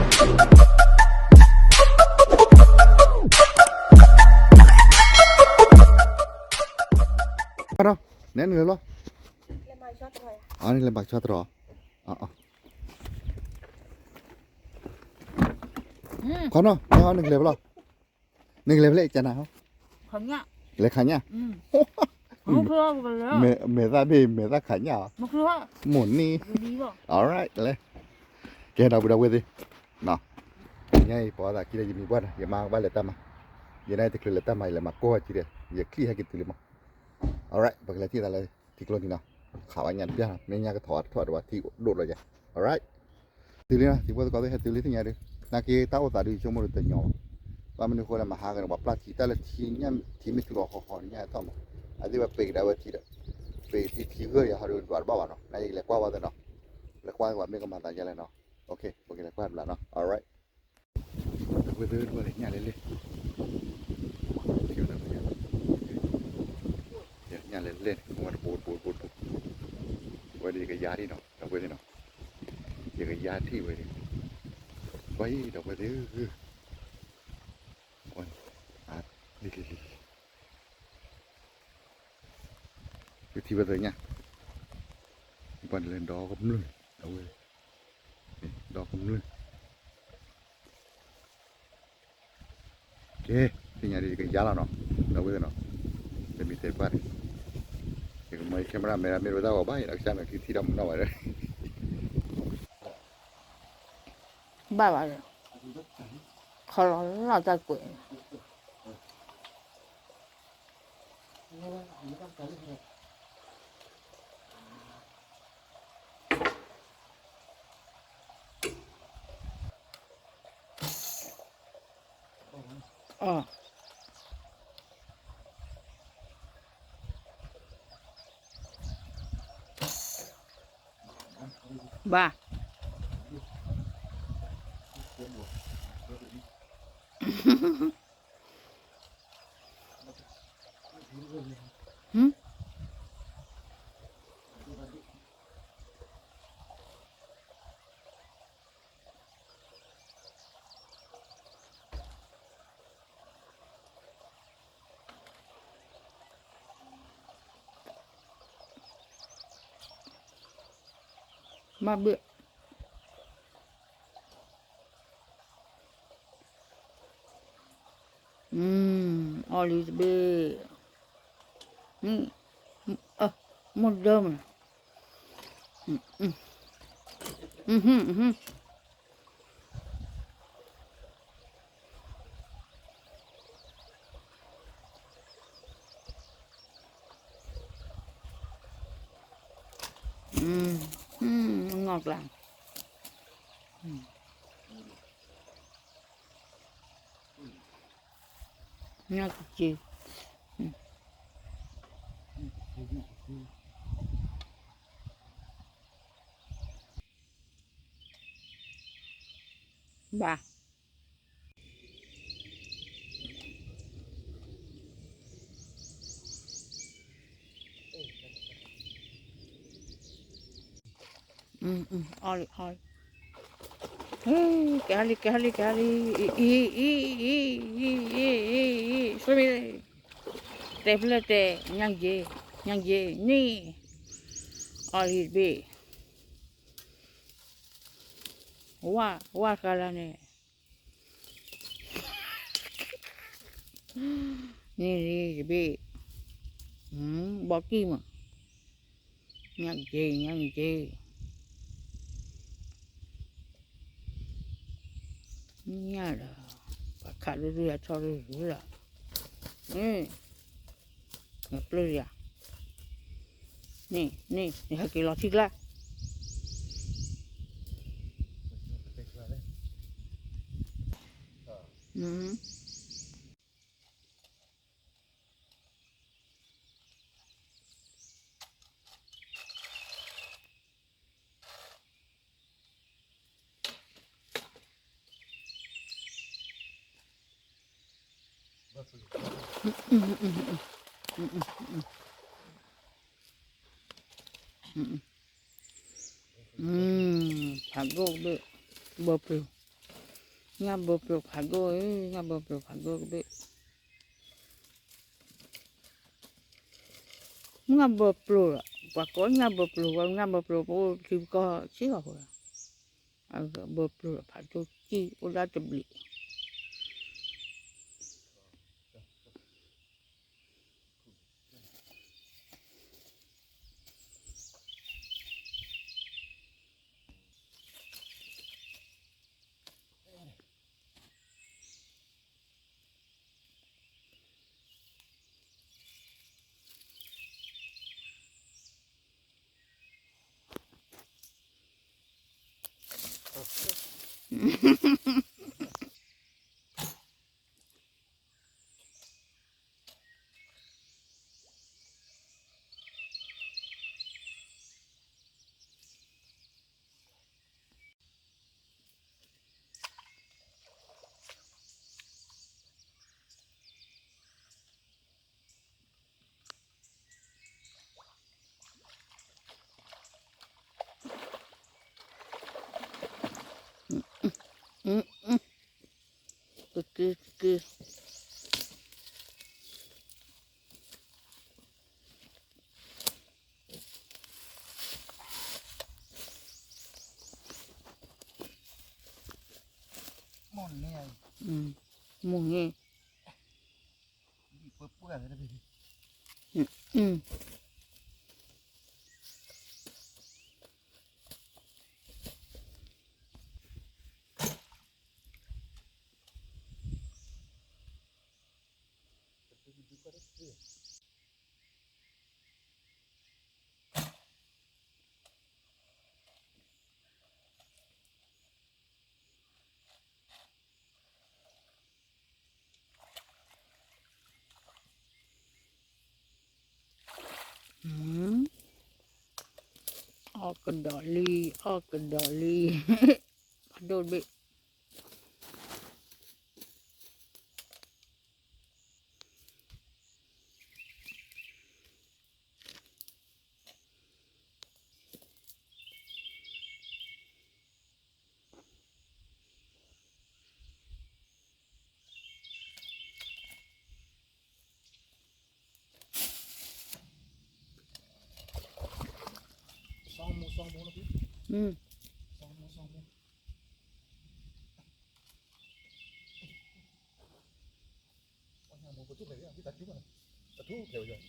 ဒီး နဲနလဲၤလီၤ, အနကလဲၤဘၣ်ကဆှီတရီ, ခီနီၤ နကလဲၤဖဲလဲၣ်, နကလဲၤဖဲလဲၣ်ကနၣ်ဟီ, လဲၤခးညၣ်, မဲာ်သၣ်ဘ့ၣ် မဲာ်သၣ်ခးညၣ်, မိၢ်န့ၣ်, alright လဲၤ, ကဲဒီပုၢ်ဒီဝဲၢ်သ့ၣ်, ညါအံၤပှၤသးခံဒီးယမံၤပှၢ်ဒီး ယမါကဘၣ်လဲၤတၢ်မၤ, ယနာ်ယတချုးလဲၤတၢ်မၤ ယလဲၤမၤကိၢ်ဝဲက့ၤဒီး ယချံၣ်ဟဲက့ၤတုၤလံမး, alright ပကလဲၤထံၣ်သးလၢထံကျိနံၤနီၤ, ခးဝဲညါတပျၢ်နီၤ မ့ၢ်ညါကထီၣ်အါတထီၣ်ဒီးပှၤထံၣ်ဒိၣ်လီၤယၤ, alright တုၤလံနီၤ သံဖိသကိးသ့ၣ် ဟဲတုၤလံသ့ၣ်ညါဒီး နာ်က့တၢ်အိၣ်သးဒုးဆိကမိၣ်ဒုးတညီဘၣ်, ဘၣ်မနုၤအဃိလဲၣ် မဟါကန့ၣ် ပှၤပျၢ်ထံတၢ်လၢထံညၣ်ထံမ့ၢ်ထူလီၤဟီၣ်ဟီၣ်န့ၣ်ညၣ်ဟဲထီၣ်မး, အသ့ၣ်ဝဲပ့ၤကဒါဝဲထံဒီး, ပ့ၤထံထံဂၢၢ်ယၤဟီဒုးဒွးတဘၣ်ဘၣ်နီၤ နာ်က့ကလဲၤကွၢ်ဝဲသ့ၣ်နီၤ, လဲၤကွၢ်ဝဲမ့ၢ်ကမၤသးဒ်လဲၣ်နီၤ, ပကလဲၤကွၢ်တဘျီနီၤ alright ဒီပုၢ်ဝဲၢ်သ့ၣ် ညၣ်လဲၤလဲၣ်, ညၣ်လဲၤလဲၣ်န့ၣ် ဝဲတဘိတဘိတဘိတဘိ, ဝဲဒၣ်ယကယၤထံၣ်နီၤ ဒီပုၢ်ဝဲၢ်သ့ၣ်နီၤ, ယကယၤထံၣ်ဝဲဒၣ်, ဘၣ်အံၤ ဒီပုၢ်ဝဲၢ်သ့ၣ်ဧၢ, လံလံလံလံ, ယထံၣ်ဝဲသ့ၣ်ညါ, ယပှၤန့ၣ်လဲၤဒီကမျၢၢ်, ဒီဝဲၢ်, ဒီကမျၢၢ် ကဲ, သ့ၣ်ညါဒ်ယကယၤလီၤနီၤ, ဒီပုၢ်ဝဲၢ်သ့ၣ်နီၤ, တမ့ၢ်တဲပှၢ်န့ၣ်, ယကမၤယ camera မဲာ် မ့ၢ်ဝဲဒၣ်ဂီၤဘၣ်အံၤ ဒီးကစၢ်မဲာ်ချံထံၣ်ဒီးမုၢ်နီၢ်ဝဲဒီး, ဘၣ်ဘၣ်ဒီး, ခီလီၤလီၤတၢ်ကွဲး ဘၣ်, ဘၣ်ဘၣ်, အီၣ်လံတဘ့ၣ်, မိၢ်ဒၢမး, ငီၢ်ကျါ, ညၣ်ကစ့, ဘၣ် အီၣ်လံ အီၣ်လံ, ကဟါလံ ကဟါလံ ကဟါလံ, အံၤ အံၤ အံၤ အံၤ အံၤ အံၤ အံၤ အံၤ တဲဖျၢၣ်တဲ, ညၣ်က့, ညၣ်က့န့ၣ်, အီၣ်လံတဘ့ၣ်, ဝါ ဝါဃါလၢန့ၣ် န့ၣ်လံတဘ့ၣ်, ဘီကံၢ်မး, ညၣ်က့ ညၣ်က့, ညၣ်လီၤ, ပှၤခးဒိၣ်ဒိၣ်ယၤဆီဒိၣ်ဒိၣ်လီၤ, နပျၢ်ယၤ, န့ၣ် န့ၣ် နဟဲက့ၤလီၤထံကျါ ဖးဒိၣ်ဘ့ၣ် ဘၢပျၢၤ, ညၣ်ဘၢပျိၤဖးဒိၣ်, ညၣ်ဘၢပျိၤဖးဒိၣ်တဘ့ၣ်, ညၣ်ဘၢပျိၤလီၤ, ပှၤကိးညၣ်ဘၢပျိၤ, ပှၤညၣ်ဘၢပျိၤ ပအိၣ်ထံပကီၢ်ဆံးလီၤဖိလီၤ, ဘၢပျိၤလီၤဖးဒိၣ်ကံၣ်အိၣ်ဒၣ်တဘျံး ကက့ၤက့ၤ မိၢ်န့ၣ်, မိၢ်န့ၣ်, အီၣ်ကဒီးလံ, အီၣ်ကဒီးလံ, ဖးဒိၣ်တဘ့ၣ်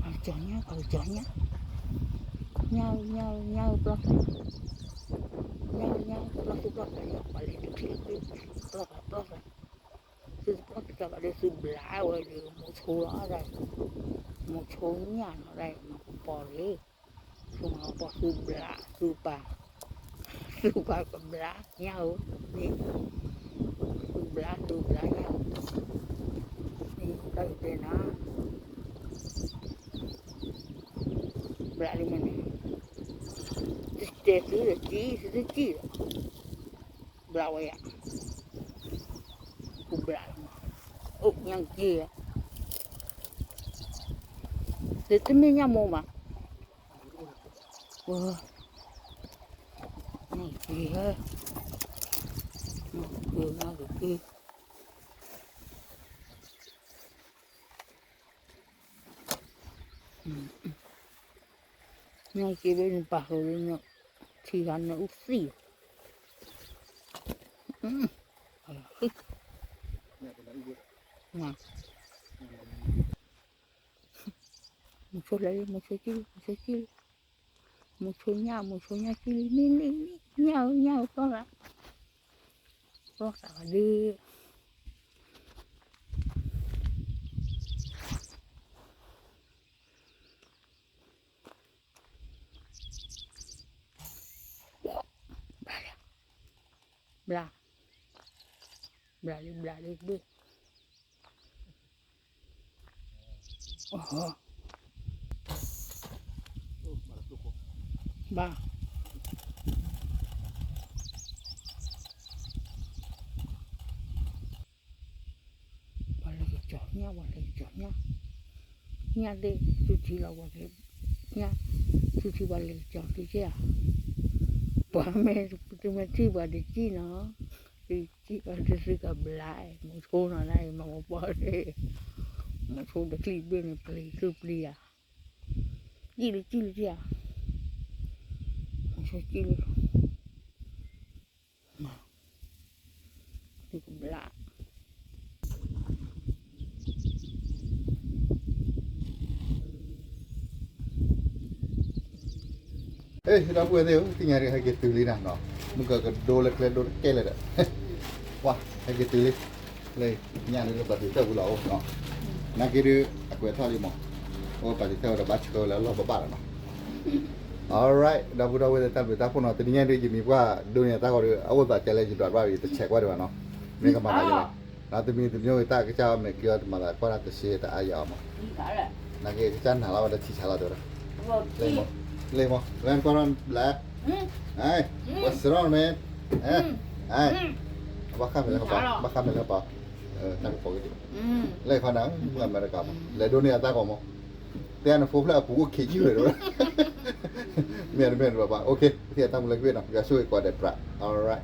ပှၤကညီ, ပှၤကညီ, ညၣ်, ညၣ်, ညၣ်ပျီ, ညၣ်, ညၣ်ပျီ, သုပျီ, ပှၤလဲၤတချံ, ပျီ, ပျီ, သုပျီ, သုဘျါဝဲဒီး မိၤဆိလီၤဒၣ်, မိၤဆိညၣ်လီၤဒၣ်, မၤပီၤလံ သုမၤပီၤသုဘျါ, သုပၢ်, သုပၢ်ကဘျါညၣ်ဧိၤ, သုဘျါ, သုဘျါညၣ်ဧိၤ, တၢ်အံၤတဲနၤ, ဘျါလံမ့ၢ်န့ၣ်, တတဲသုဒီးကံၣ်, သုသုကံၣ်ဒီး, ဘျါဝဲယၤ, သုဘျါလီၤ, အိၣ်ညၣ်က့ၤ, သုတမ့ၢ်ညၣ်မိၢ်မး နက့ၤ, နက့ၤ, နက့ၤ, နက့ၤဘၣ်နပာ်ဃုာ်လၢနထံဂၤနအူသံၣ်, မိၤဆိလဲၤလံ, မိၤဆိကံၣ်လံ, မိၤဆိကံၣ်လံ, မိၤဆိညၣ်, မိၤဆိညၣ်ကံၣ်လံ, မ့ၢ်န့ၣ်, ညၣ်ဧိၤ, ညၣ်ဧိၤ, ပျီသး, ပျီသးဒုး ဘျါ, ဘျါလံ, ဘျါလံ, ဘျါ, အီ, ဘၣ် ပှၤလဲၤကစီၤညၣ် ပှၤလဲၤကစီၤညၣ်, ညၣ်သ့ၣ် သုထံလီၤဝဲ, ညၣ် သုထံပှၤလဲၤကစီၤသုကဲဧါ, ပှၤမ့ၢ်တမ့ၢ်ထံၣ်ပှၤတကံၣ်နီၤ, သုကံၣ်ပှၤတသုကဘျါ, မုဆိနီၤနၤအံၤ မၤမပီၢ်, မုဆိတချံၣ်ဘ့ၣ်န့ၣ် ပျံၤသုပျံၤဧါ, ကံၣ်လၢကံၣ်လၢကံၣ်ဧါ, မုဆိကံၣ်လၢ သုကဘျါ ဒီပုၢ်ဝဲၢ်သ့ၣ်ဧၢ, သ့ၣ်ညါဒုး ဟဲက့ၤတုၤလံနၤနီၤ, မုၢ်ကကဒိလၢကျဲဒိတကဲလၢာ်ဒီး, ပှၤ ဟဲက့ၤတုၤလံ, လၢညၣ်ဒုးလၢပှၤတုၤထၢၣ်ပူၤလီၤအိၣ်နီၤ, နာ်က့ဒုး အကွဲးထီၣ်လံမး, အိၣ်ပှၤတုၤထၢၣ်ဝဲဒီးဘၣ်ဆှၢဝဲလၢအလီၢ်ဘၣ်ဘၣ်လီၤနီၤ, alright, ဒီပုၢ်ဒီဝဲၢ်သ့ၣ်တၢ်ဘျုးတၢ်ဖှိၣ်နီၤ, တနံၤညါဒုး ယမံၤပှၢ်ဒိးန့ၢ်အတၢ်ဂီၤဒီး အအိၣ်သးကဲလၢယဒွးဘၣ်ဒီး ယတဆဲးကွၢ်ဒံးဘၣ်နီၤ, မ့ၢ်ကမၤသးယဲလီၤ, ဒီးတမံၤတမံၤဝံၤတၢ်ကစၢ်အီၤမဲာ်ချံအီၤ တမၤသးကွၢ်တၢ်တဆံတအါယၤအီၤမး, နာ်က့ကစၢ်နာ်လီၤဝဲဒီးထံဆါလီၤတဲဝဲဒၣ်, လ့ၣ်မး, လ့ၣ်မး, လၢကွၢ်ထီၣ်ဘျါ, အဲ, what's wrong man, အဲ, အဲ, ဘၣ်ဃးမဲာ်လၢကပၤ, ဘၣ်ဃးမဲာ်လၢကပၤ, တၢ်ကပိာ်က့ၤဒံး, လၢခီနၤ မုၢ်အမဲရကၤမး လဲၤဒိးန့ၢ်အတၢ်ဂီၤမး, တဲနဖိဖျဲၣ်အပူၤအိၣ်ခံယုၢ်လၢာ်ဒီး, မ့ၢ်တမ့ၢ်တဘၣ်ဘၣ်, okay, ပထံၣ်အတၢ်မူလၢကဘ့ၣ်နီၤ, ယွၤဆိၣ်ဂ့ၤကိးဂၤဒဲးပြး, alright.